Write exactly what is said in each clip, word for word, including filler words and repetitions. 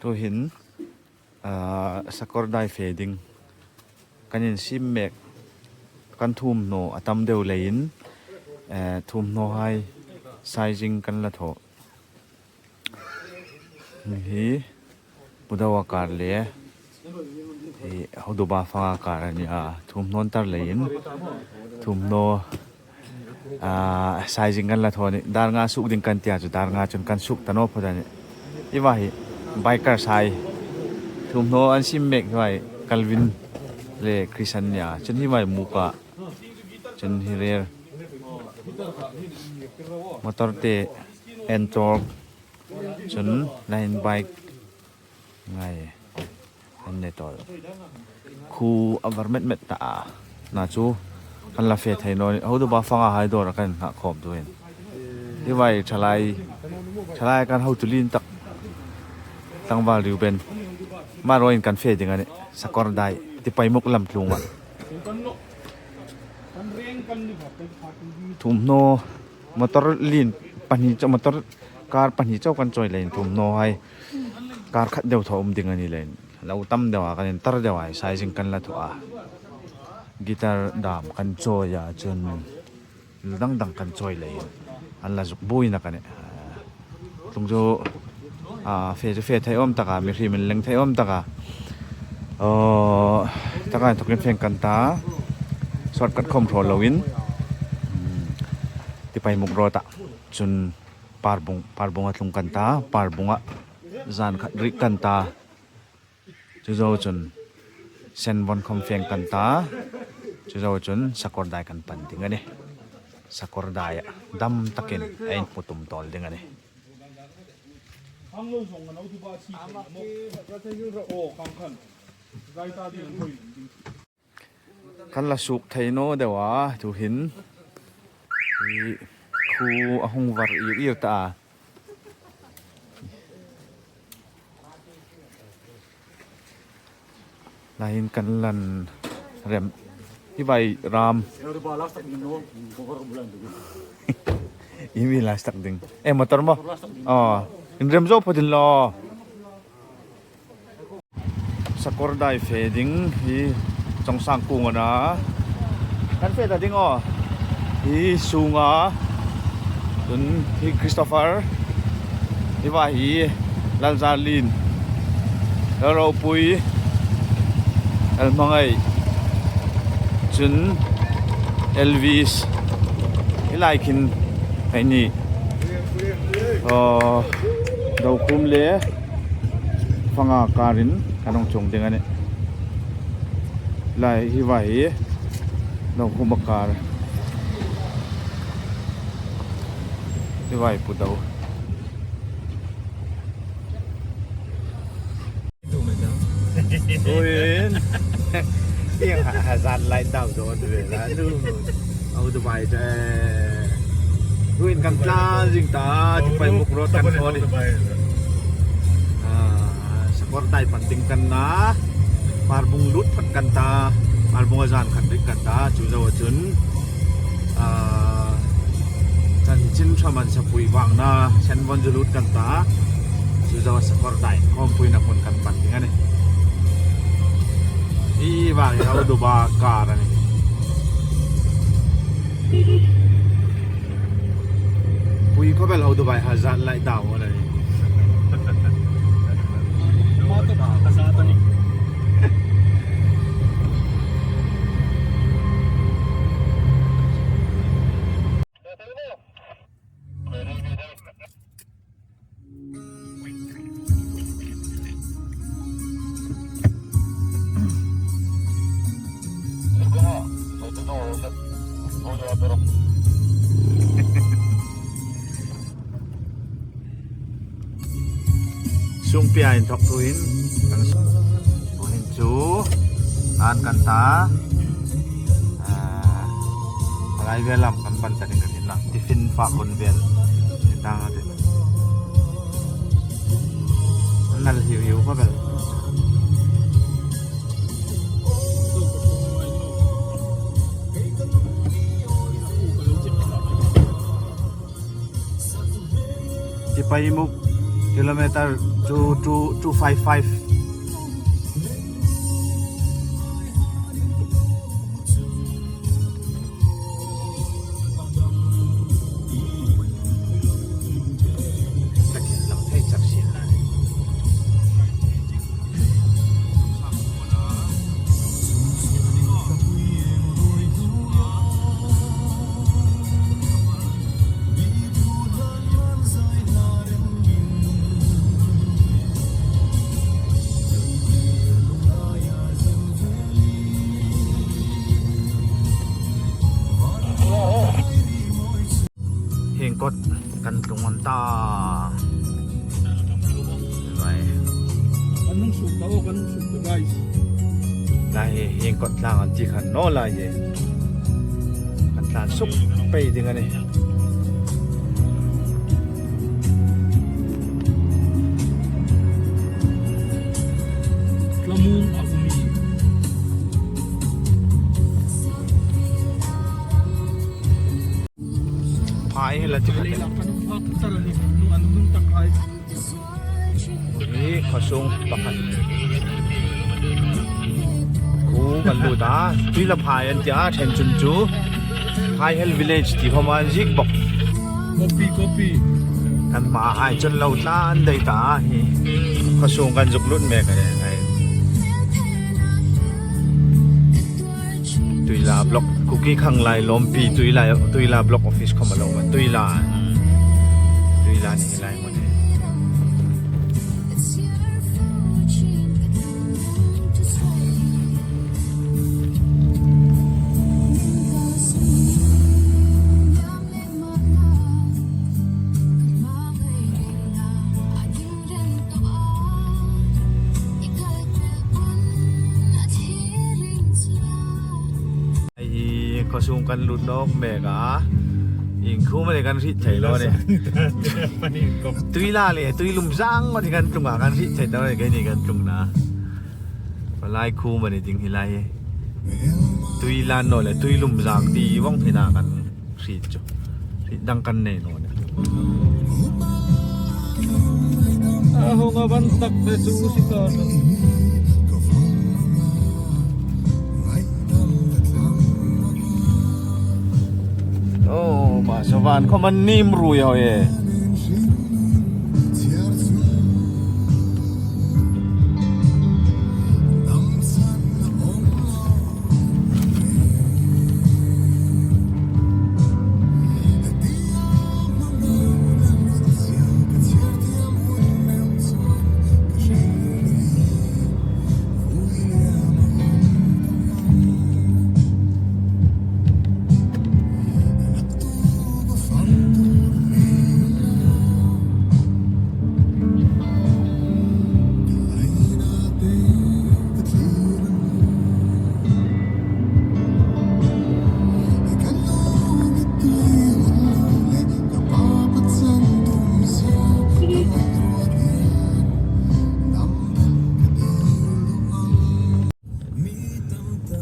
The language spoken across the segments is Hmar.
Tuhin, ah, sakawrdai fe ding kan insiem mek, kan thuomhnaw a tam deu leiin, eh, thuomhnawhai sizing kan la thaw. Hi Pu Doa kar le, hi Hoduba Fanga kar a nih a, thuomhnaw an tar leiin, thuomhnaw, ah, sizing kan la thaw a nih. Dar nga suok ding kan ti a chu, dar nga chun kan suok ta naw phawt a nih. Hi va hi biker hai thuomhnaw an siem mek hi va hi Calvin le Chris an nih a. Chun hi va hi Muka, chun hi Rare, motor te, N-Torque, chun Line Bike ngai an nei tawl. Khu a var met met ta a. Nachu kan la fe thei naw a nih. Hoduba Fanga hai dawra kan innghat khawm tuhin. Hi va hi thalai, thalai kan hotu lien tak tlangval Reuben, ama'n kan fe ding a nih. Sakawrdai, Tipaimukh lamtlunga. Thuomhnaw motor lien pahni chau, motor, car pahni chau kan chawi leiin thuomhnawhai car khat deu thaw um ding a ni leiin lo tam deu a, kan intar deu a, sizing kan la thaw a. Guitar dam kan chawi a, chun dang dang kan chawi leiin an la zuk buoina kan e. Tlung chu, ah, fe chu fe thei awm taka, mihriem inleng thei awm taka, aw, taka inthokin feng kan ta, shortcut khawm hraw loin, hmm, Tipaimukh Road-a, chun Parbung, Parbung-a tlung kan ta, Parbung-a zan khat rik kan ta. Chu zo chun Senvon khawm feng kan ta, chu zo chun Sakawrdai kan pan ding a nih. Sakawrdai-a dam takin ei hmu tum tawl ding a nih. Kan la suok thei naw deu a, tuhin hi khu a hung var ir ir ta a. Lain kan lan rem. Hi va hi Ram. Imi last tak ding. Eh, motor maw? Aw, inrem zo phawt inla. Sakawrdai fe ding hi Chongsang kuong a na. Kan fe ta ding aw. Hi sunga. Chun hi Christopher. Hi va hi Lalzarlien. Lalropui. Lalhmangai. Chun Elvis. Hi lai khin. Hei ni. Aw, Dokhum le Fanga karin kan hung chuong ding a nih. Lai hi va hi Dokhum a kar. Hi va hi Pu Do. Ui. Tiang ha zan lai dau zo tu ve la nu. Au Dubai te. Ui kan tla zing ta, Tipaimukh Road kan thaw ni. Ah, Sakawrdai pan ding kan na. Parbung lut phawt kan ta. Parbung-a zan khat rik kan ta. Chu zo chun. Ah, Chanchin Ṭha Mansapui vangna Senvon zu lut kan ta. Chu zo Sakawrdai khawmpuina hmun kan pan ding a nih. Hi vang hi Au Duba kar a nih. Pui khawvel Au Dubai ha zan lai dau a nih. Sungpi a inthawk tuhin, kan tuhin chu, an kan ta, ah, a lai vel lam kan pan ta ding kan inlang, tiffin fak hun vel, ni ta nga te. Nal hiu hiu ka vel. Tipaimukh Kilometer two two two five five. Hieng kot kan tlung an ta. Bai. Kan hung suk ta, oh, kan hung suk ta, guys. Lai hi, hieng kot tlang an ti khan naw lai hi. Kan tlan suk pei ding a nih. Tlamun a um hi. Phai hi la ti khat. Hi khawsung pakhat. Khu kan lut a, Tuila Phai an ti a, ṭhen chun chu Phaihel Village ti khawm a inziek bawk. Copy, copy. Kan hmahai chun lo tlan dai ta a hi. Khawsung kan zuk lut mek a nih. Tuila block, Kuki Khanglai Lawmpi Tuila, Tuila block office khawm a lo awm a. Tuila. Tuila ni lai mo ni. Hi khawsung kan lut nawk mek a. Ieng khu am a ni kan hriet thei naw ni. Tuila le Tuilum zang am a ni kan tlung a, kan hriet thei naw ni, keini kan tlungna. Palai khu am a ni ding hi lai hi. Tuila naw le Tuilum zang ti vawng hi na kan hriet chu. Hriet dang kan nei naw ni. A hung a van tak te chu si ta. Oh, ma, sawan khawm an nim ruoi hoi e.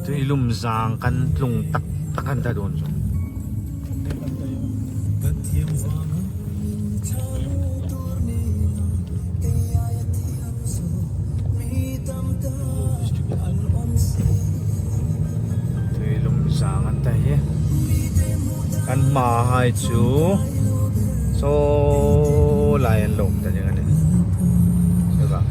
Tuilum zang kan tlung tak tak an ta dawn chu. Tuilum zang an ta hi. Kan hmahai chu saw lai an lo ta ding a nih. Saw lai.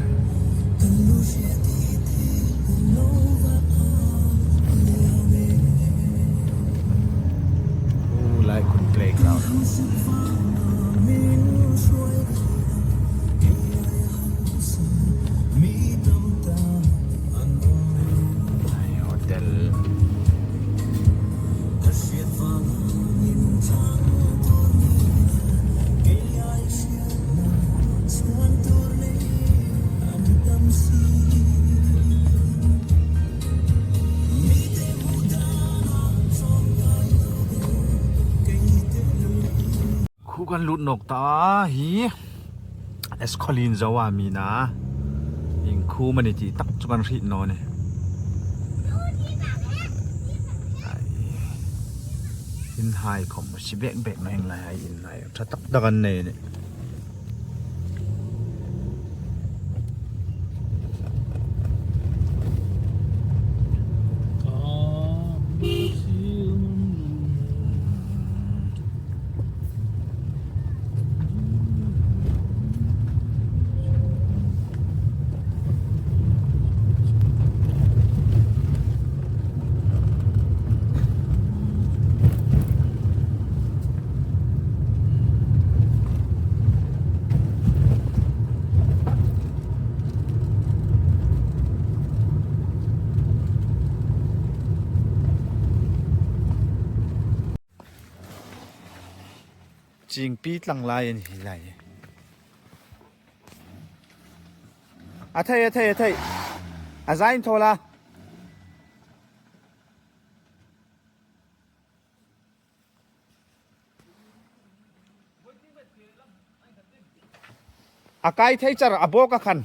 Ulai khun playground. Ai, hotel. Khu kan lut nawk ta hi. Eskolin zo a mi na. Ieng khu am a ni ti tak chu kan hriet naw ni. Ai. Inhai khawm si bek bek naw, hieng lai hai inhai ṭha tak tak an nei a nih. Chingpi tlang lai a ni hi lai. A thei, a thei, a thei. A zain thaw la. A kai thei char a bawk a khan.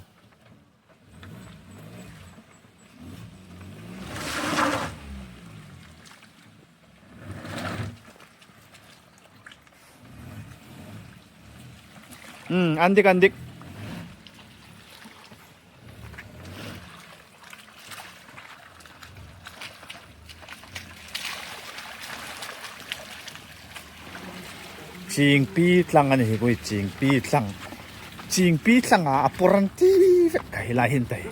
Hmm, an dik, an dik. Chingpi tlang a ni hi, koi, Chingpi tlang. Chingpi tlang a, a por an ti vek ka hi lai hin tai.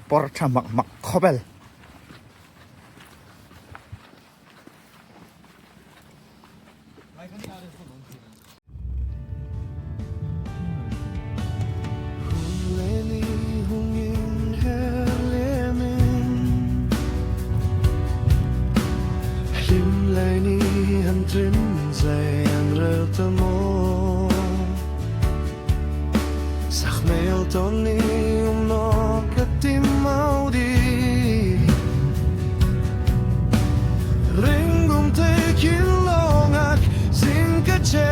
Por ṭha mak mak khawp el. Hun le ni hung inher lemin, hlim le ni an trin zei an rel ta maw. Sak hmel tawn ni um nawk ka ti mau di. Ring gum te kin lo ngak zing ka che.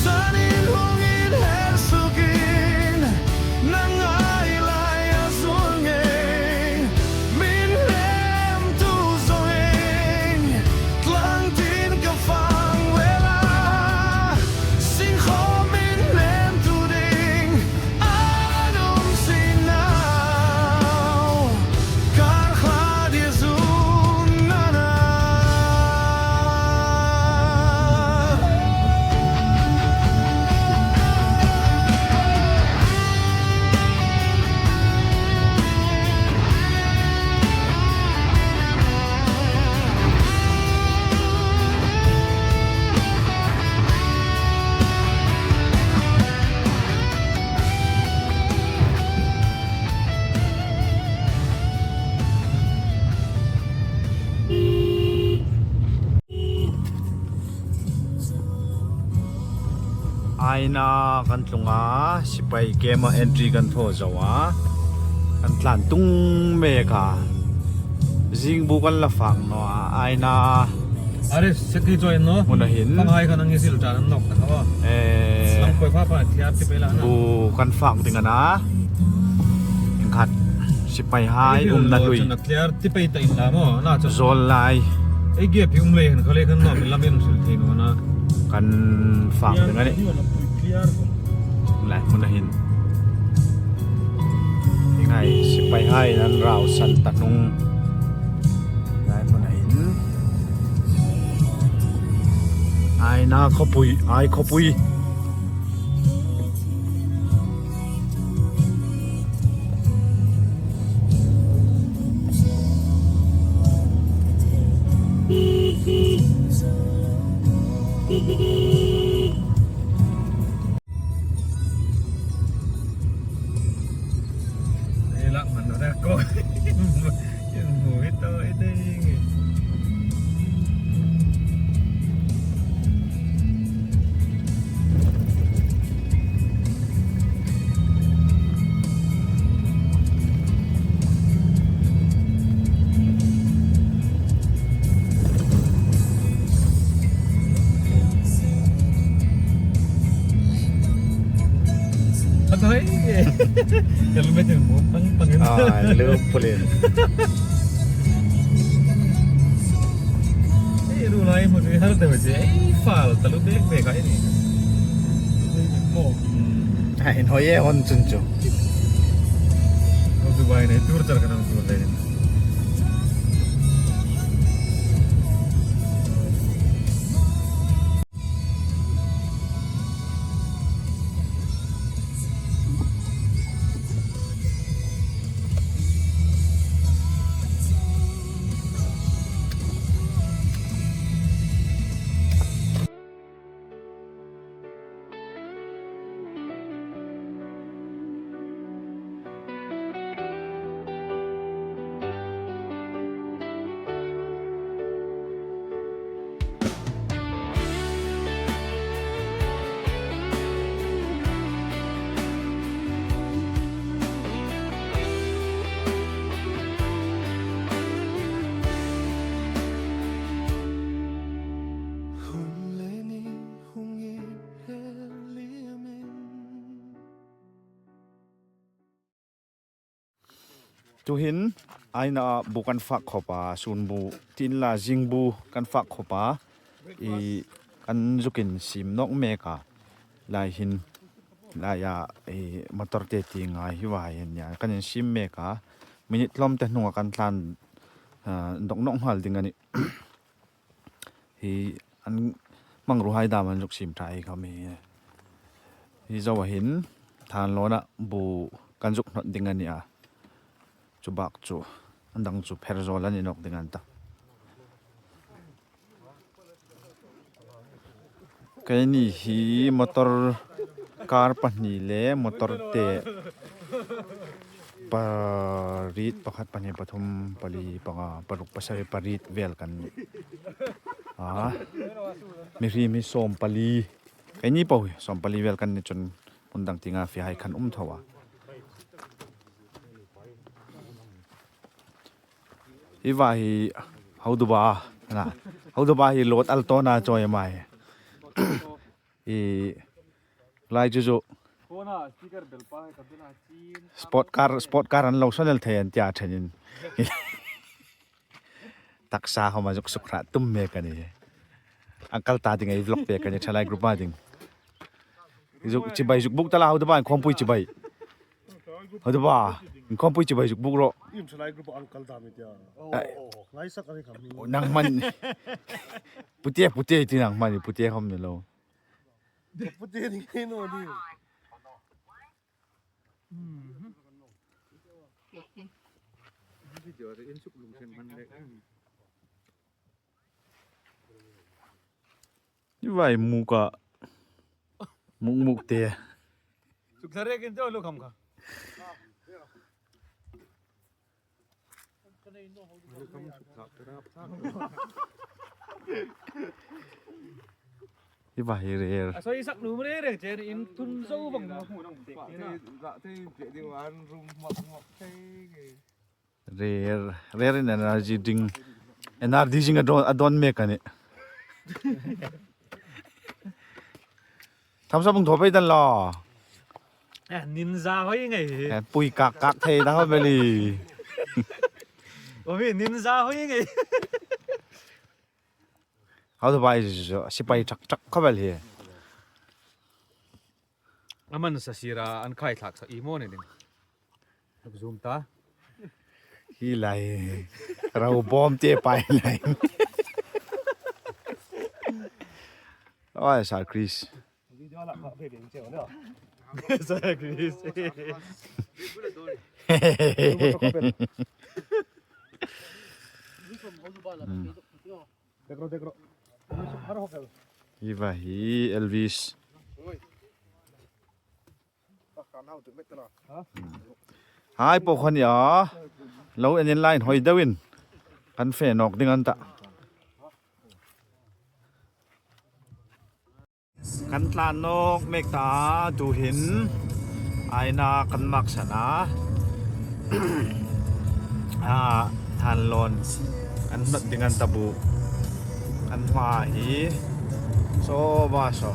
Zanin hung inher sukin, nang ngai lai a zul ngei. Min hlemtu zongin, tlang tin ka fang vel a. Sing khawm min hlemtu ding, an um si naw. Kar kha di zun nana. Aina kan tlung a, sipai camp-a entry kan thaw zo a, kan tlan tung mek a, zing bu kan la fak naw a, Aina. Are, seki join naw. Hmuna hin. Panghai khan ang isil tan nawk ta ka. Eh. Lang koi pha pha clear ti pei la na. Bu kan fak ding a na. Ieng khat sipaihai umna hlui. Clear ti pei ta in la maw, na chu. Zol lai. Ei gap hi um lei hin kha lei khan nawm lam in sil thei naw na. Kan fak ding a nih. Clear ko. Lai hmuna hin. Hi ngai sipaihai an rau san ta hnung. Lai hmuna hin. Aina khawpui, ai khawpui. Ei lak man na ko. Yen mo ito ito ing. Atai. Helmet-in mo pang pang. Ah, lo pulin. Ei, ruolhai hmu hi har deu che, ei, fal taluo bek bek a ni. Mo. Hmm. Ai, inhawi e, hon chun chu. Ko Dubai nei tur char ka nang tur dai. Tuhin, aina bu kan fak khop a, sun bu, tin la zing bu kan fak khop a, i kan zuk insiem nawk mek a, lai hin, lai a, i motor te ti ngai hi vai hin nia, kan insiem mek a, minute hlawm te hnunga kan tlan, ah, dawk nawk nghal ding a nih. Hi an hmangruohai dam an zuk siem ṭha hi kha mi. Hi zo a hin, Thanlawna bu kan zuk hnawt ding a nih a. Chu bak chu, an dang chu Pherzawl an ni nawk ding an ta. Keini hi motor car pahni le motor te pariet, pakhat, pahni, pathum, pali, panga, paruk, pasari, pariet vel kan nih. A, mihriem hi sawmpali. Keini po hi sawmpali vel kan ni chun hmun dang tienga fie hai khan um tho a. Hi va hi Hauduba, na. Hauduba hi load Alto-na chawi a mai. I lai chu chu sport car, sport car an lo sawn el thei an tia ṭhenin. Taksa khawma zuk sukhrah tum mek a nih. Uncle ta ding ei vlog pek a nih, thalai group a ding. Zuk chibai zuk buk ta la, Hauduba, inkhawmpui chibai. Hauduba, inkhawmpui chibai zuk buk ro. Im thalai group uncle ta mi tia. Ai. Lai sak a ni kham ni. Nang hman. Pute, pute ti nang hman, pute khawm ni lo. Pute ni kei naw ni. Hi vai muk a, muk muk te. Suk thare kin to lo kham kha. Hi va hi rel. A soi sak lum reng reng che in thun zo vang lo hmu nang tek ni na. Rel, rel in energy drink. Energy drink a don, a don mek a nih. Thumbs up hung thaw pei dan lo. Eh, ninja hoi ngai. Eh, pui kak kak thei ta hoi beli. Omi ninja hoi ngai. Hauduba hi chu sipai thak thak khawp el hi. Aman sa sira an khai thlak sa i maw ni ding. Zoom ta. Hi lai. Rau bom te pai lai. Oi, Sir Chris. Sir Chris. Hmm. Hi va hi Elvis. Hai po khan ya. Lo en in line hoi deuin. Kan fe nawk ding an ta. Kan tlan nawk mek ta, tuhin aina kan maksan a. A, Thanlawn kan hnawt ding an ta bu. Kan hma hi saw va saw.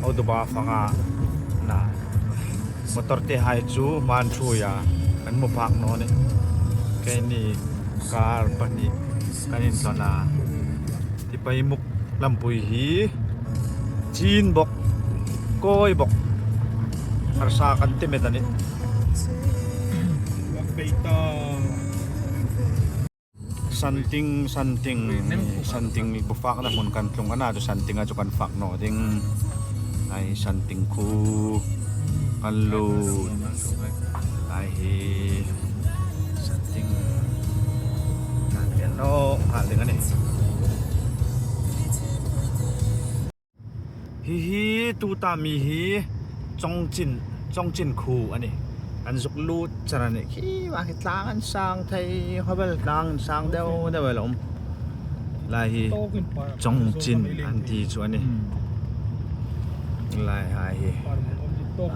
Hauduba fanga na. Motor te hai chu hman thuoia kan hmu phak naw nih. Keini car pahni kan intlawn a. Tipaimukh lampui hi chin bok, kawi bok. Harsa kan ti met a nih. Santing, Santing, Santing bu fakna hmun kan tlung a na chu Santing a chu kan fak naw ding. Ai Santing khuo kan lut. Ai hi Santing kan tel naw nghal ding a nih. Hi hi tuta mi hi Chawngchin, Chawngchin khuo a nih. Kan zuk lut char a nih. Khi va hi tlang an sang thei, khawvel tlang an sang deu deu el a um. Lai hi Chawngchin an ti chu a nih. Lai hai hi,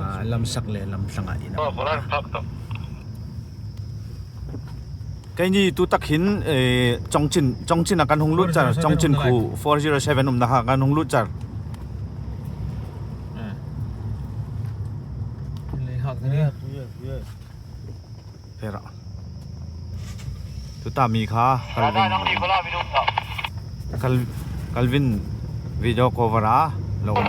a, lamsak le lamthlanga in a um. Keini tu tak hin, eh, Chawngchin, Chawngchin a kan hung lut char, Chawngchin khuo four zero seven umna kha kan hung lut char. Phera. Tuta mi kha Calvin, Cal-, Calvin video cover a lo um.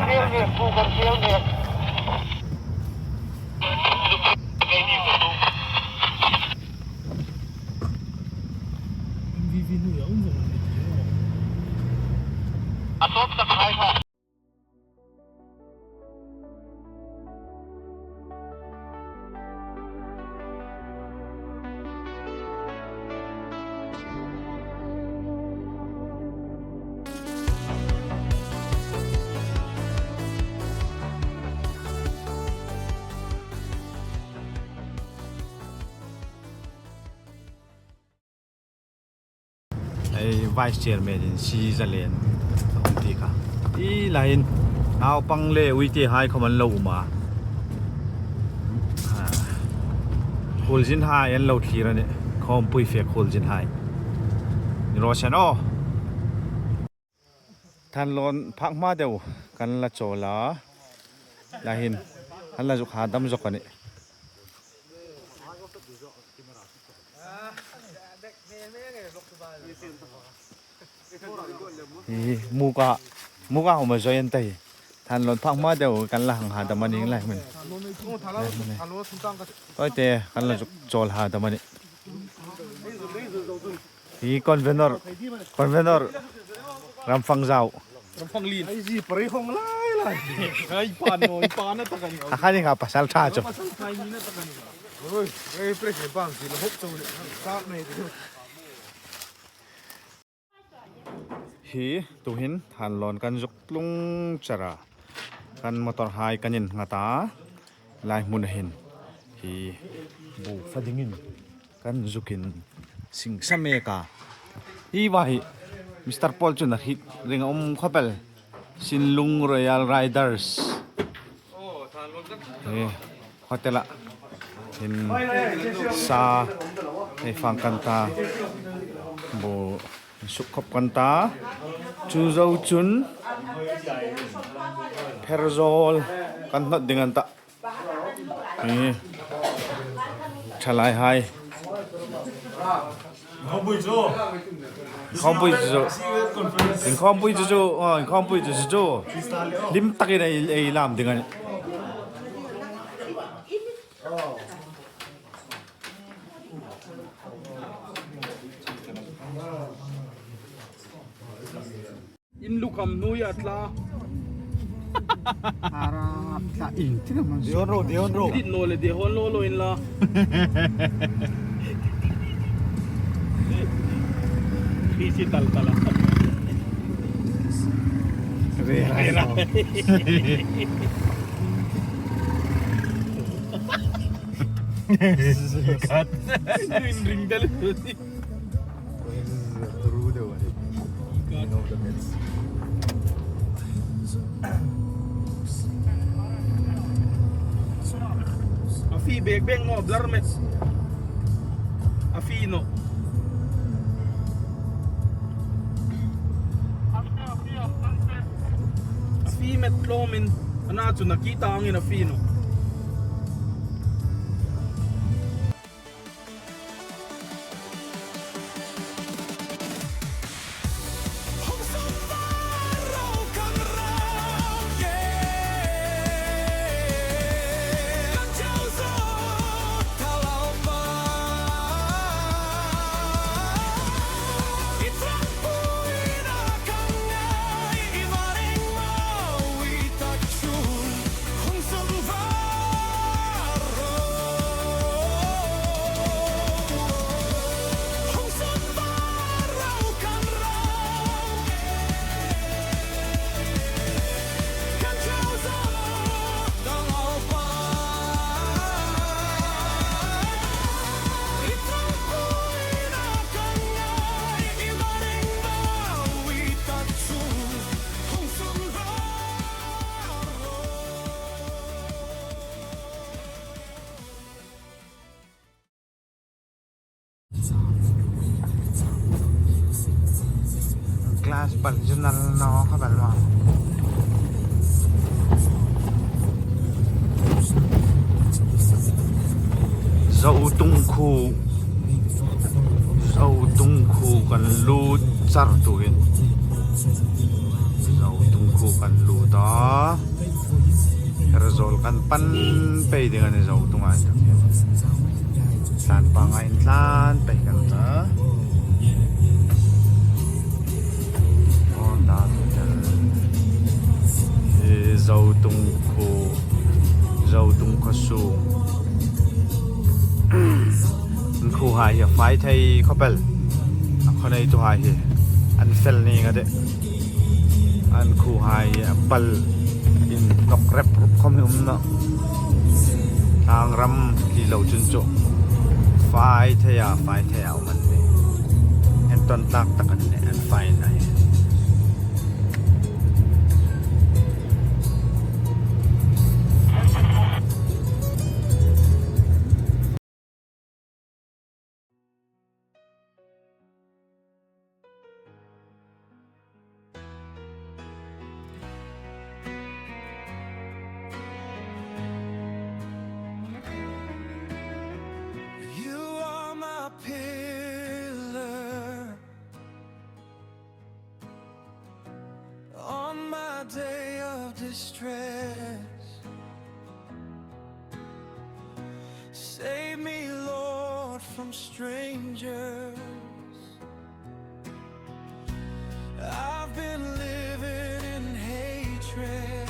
Ei, Vice Chairman in si zalen a hung ti kha. I lain naupang le uite hai khawm an lo um a. Ah, khuolzin hai an lo thlir a nih. Khawmpui fek khuolzin hai. Ni raw se naw. Thanlon phak hma deu kan la chawl a. Lain an la zuk hadam zawk a nih. Hi, muka, muka huma join ta hi. Thanlon phak hma deu kan la hang hadam a ning lai hmun. Tawite kan la zuk chawl hadam a nih. Hi convenor, convenor Ramfang Zau. Ramfang Lin. Ei zi pari hong lai lai. Ei pa no, ei pa na ta kan. A kha ni kha pasal ṭha chu. Pasal ṭha ni na ta kan. Oi, ei pre ke bang si lo hop chu ni. Sa nei. Hi, tuhin Thanlon kan zuk tlung char a. Kan motor hai kan innghat a. Lai hmuna hin hi bu fa dingin kan zukin sing sa mek a. Hi va hi Mister Paul chun a hriet ring a um khawp el. Sinlung Royal Riders. Hi hotel-a hin sa ei fang kan ta. Bu suk khawp kan ta. Chu zo chun Pherzawl kan hnawt ding an ta. Hi, ṭhalai hai. Inkhawmpui chu chu. Inkhawmpui chu chu, aw, inkhawmpui chu chu chu. Hlim takin ei, ei lam ding a nih. In lukham hnuoia tla. Ara tla in tina man. Dehon ro, dehon ro. Dit lo le dehon lo lo in la. Hi si tal tala. Re, re, re. Cut. In ring tal. This is a through the one. King of the Mets. A fie bek bek naw, blur mess. A fie naw. A fie met tlawmin, a na chu na ki tangin a fie naw. Glass pal chu nal naw kha bal ma. Zo tung khu. Zo Lut char tuhin Zotung khuo kan lut a. Pherzawl kan pan pei ding a ni Zotunga inthawk hin. Tlan panga intlan pei kan ta. Aw, ta tu tel. Hi Zotung khuo, Zotung khuo sung. An khuohai hi a fai thei khawp el. A khaw neituhai hi an fel ning a tih. An khuohai hi a pal in nawk rep rup khawm hi um nawh. Tlang ram ti lo chun chu fai thei a, fai thei a um an tih. Entawn tak tak an nih, an fai na hi. You are my pillar on my day of distress. Save me, Lord, from strangers. I've been living in hatred.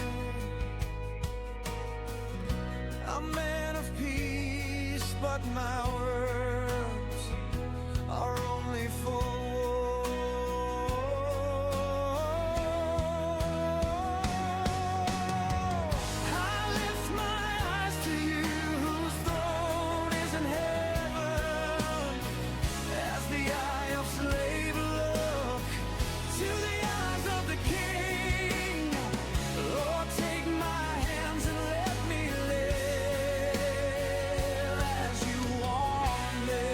A man of peace, but my words are only for war. I lift my eyes to you, whose throne is in heaven. As the eye of slave look to the eyes of the king, Lord, take my hands and let me live as you want me.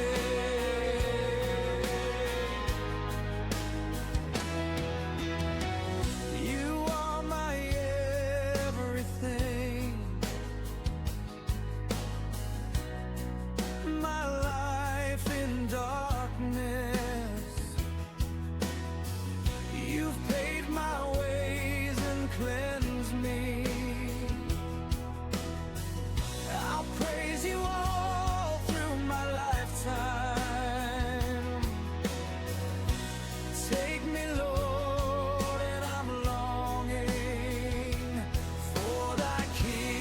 You are my everything, my life in darkness. You've paved my ways and cleansed me. I'll praise you all through my lifetime. Take me, Lord, and I'm longing for thy kingdom.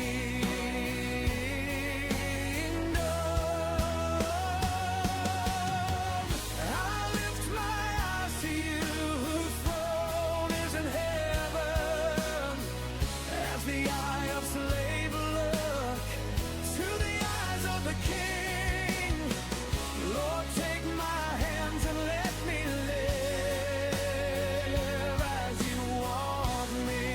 I lift my eyes to you, whose throne is in heaven. As the eye of slave look to the eyes of the king, Lord, take my hands and let me live as you want me.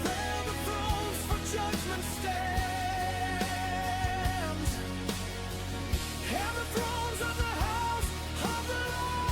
Where the thrones for judgment stand, and the thrones of the house of the Lord.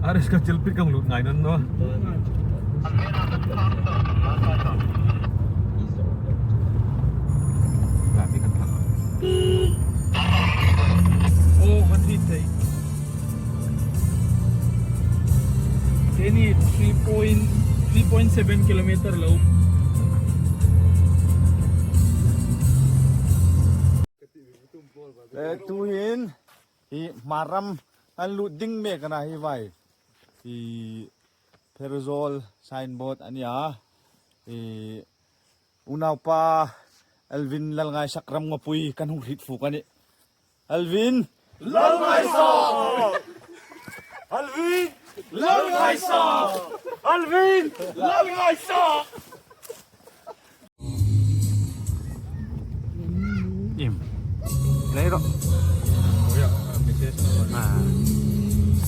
Aris ka chilpit kang lut ngai nan no. Lati kan thak. Oh, kan thi thei. Keini three point, three point seven kilometer lo. Eh, tuhin hi Hmar ram an lut ding mek a na hi vai. Hi Pherzawl signboard a nia. Hi unaupa Alvin Lalngaisak Ramngapui kan hung hriet fuk a nih. Alvin! Lalngaisak! Alvin! Lalngaisak! Alvin! Lalngaisak! Im. Nei ro. Ah.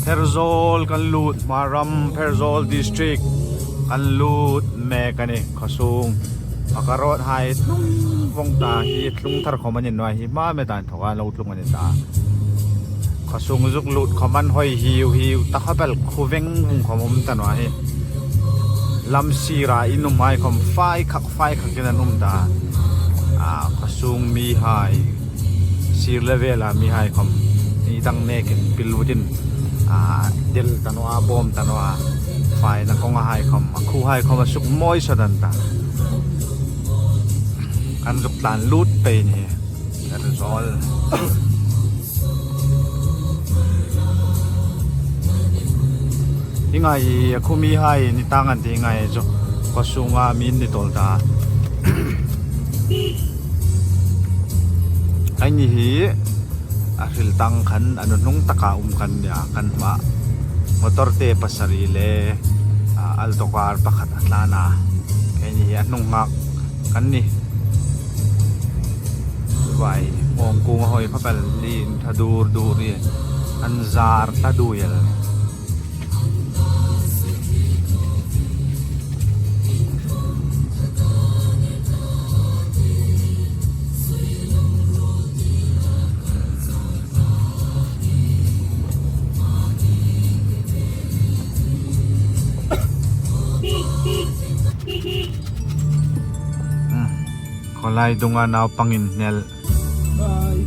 Pherzawl kan lut, Hmarram, Pherzawl District kan lut mek a nih, khawsung. A ka road hai tlung vong ta hi, tlung thar khawm a ni naw a, hi hma met a inthawka lo tlung a ni ta. Khawsung zuk lut khawm an hoi hiu hiu ta, khawpel khu veng vung khawm um ta naw a hi. Lam sira in um hai khawm fai khak fai khakin an um ta. A, khawsung mihai, sir le vela mihai khawm ni dang nekin pil vutin, a, del ta naw a, bawm ta naw a, faina kawnga hai khawm, a khu hai khawm a suk mawi sawt an ta. Kan zuk tlan lut pei ni hi. Pherzawl. Hi ngai a khu mihai ni tang an ti ngai chu. Khawsunga mi ni tawl ta. Ai ni hi a hril tang khan a nuhnung taka um kan nia, kan hma. Motor te pasari le, a, Alto car pakhat a tlan a. Ai ni hi a hnung nghak kan ni. Vai, hawng kung a hoi khawpel, lien thla dur dur hi. An zar thla dur el. Hmm. Khawlai dunga naupang inhnel. Bye.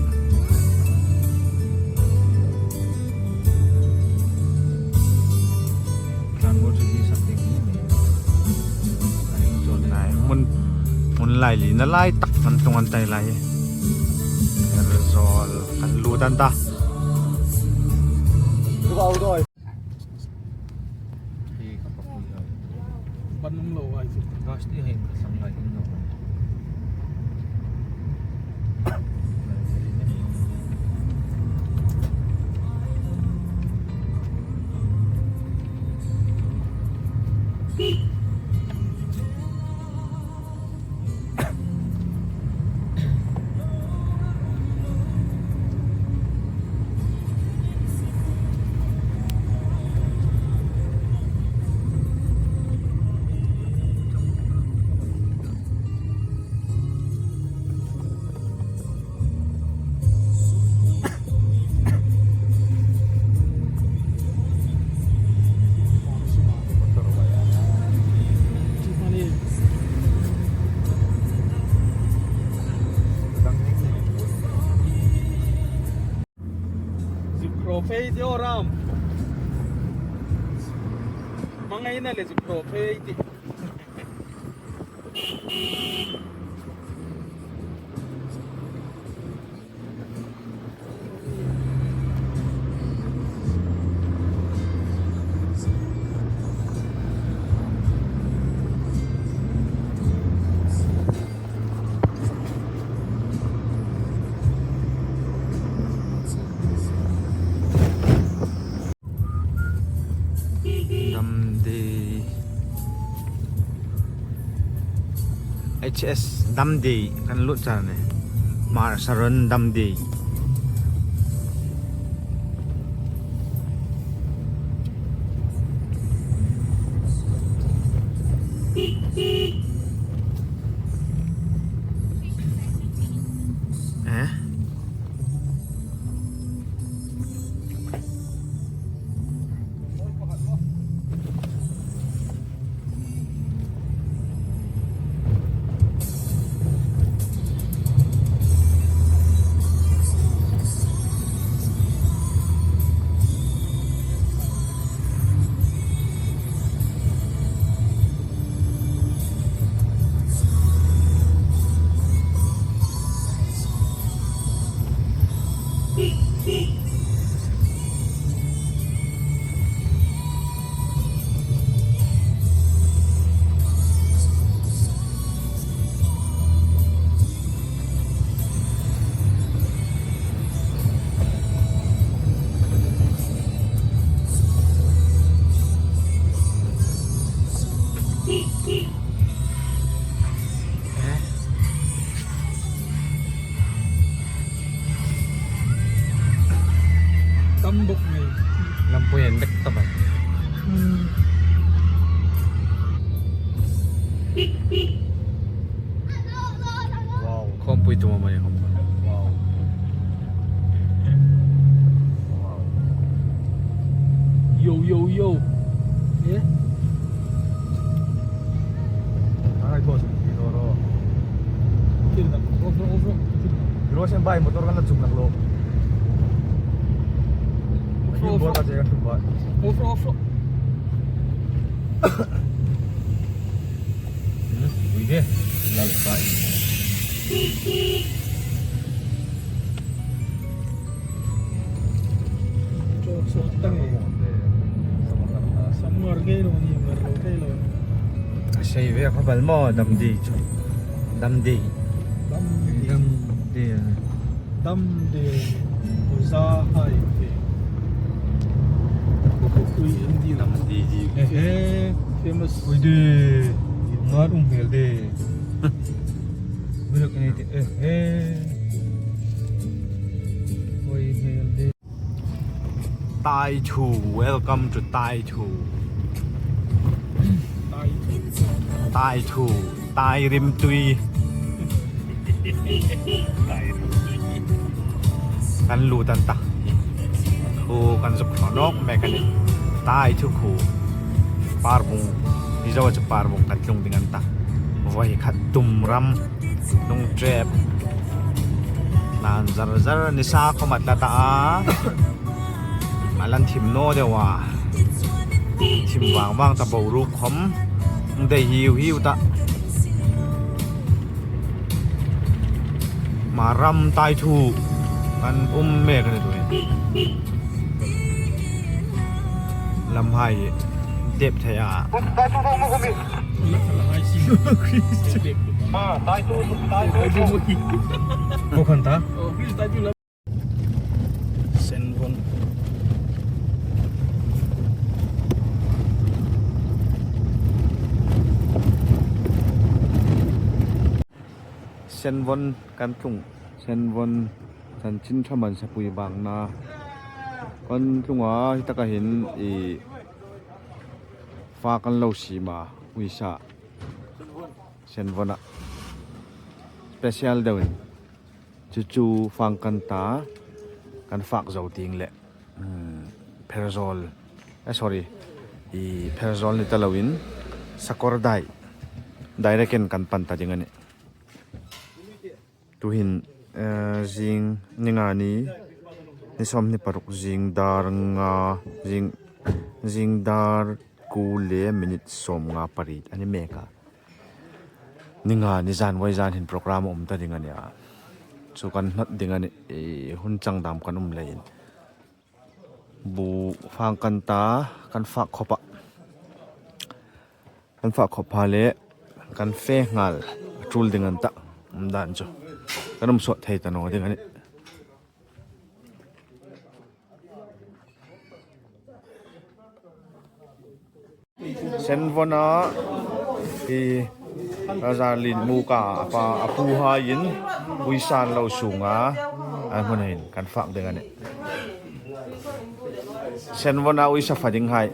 Hmun, hmun lai lina lai tak kan tlung an ta lai. Pherzawl kan lut an ta. Hei, ka pakhat hi. Pan um lo ai chu. Gas ti hei ka sang lai in lo. Zip khro phei ti aw ram. Hmangaina le zip khro phei ti. Damdei. H S Damdei kan lut char a nih. Hmar Saron Damdei. Eh? Bai motor kan la chuk nak lo. Off road, off road. Off road, off road. Ui de. Lal bai. Chok chok tang e. Summer ngei lo ni, ngar lo kei lo. Sei ve kha bal maw, dam di chu. Dam di. Dam di. Dam di. Dam di. Uza hai di. Ui, dam di, dam di. Eh, eh. Famous. Ui di. Ngar um hel di. Belok ni di. Eh, eh. Ui hel di. Taithu, welcome to Taithu. Taithu, Tairimtui. Kan lut an ta. Khuo kan zuk hnaw nawk mek a nih. Taithu khuo. Parbung. Mizo chu Parbung kan tlung ding an ta. Voi khat tum ram. Lungṭep. Nan zar zar nisa khawm a tla ta a. A lan thim naw deu a. Thim vang vang ta, boruok khawm. Dei hiu hiu ta. Maram Taithu. Kan um mek a ni tuhin. Lamhai dep thei a. Ko khan ta. Senvon. Senvon kan tlung. Senvon chanchin ṭha man sapui bangna kan tlung a, hi taka hin i fa kan lo siem a, uisa. Senvona. Special deuin. Chu chu fang kan ta, kan fak zo ding le. Hmm, Pherzawl. Eh, sorry. I Pherzawl ni ta loin, Sakawrdai. Direct-in kan pan ta ding a nih. Tuhin, eh, zing ni nga ni, ni sawmhni paruk zing dar nga, zing, zing dar kuo le minute sawmnga pariet a ni mek a. Ni nga ni zan voi zan hin program a um ta ding a nih a. Chu kan hnawt ding a nih, eh, hun chang dam kan um leiin. Bu fang kan ta, kan fak khawp a. Kan fak khawp pha le, kan fe nghal a tul ding an ta. Um dan chu. Kan um sawt thei ta naw ding a nih. Senvona i Raza Lin Muka a pa a pu haiin uisan lo sunga an hmun hin kan fak ding a nih. Senvona uisa fa ding hai.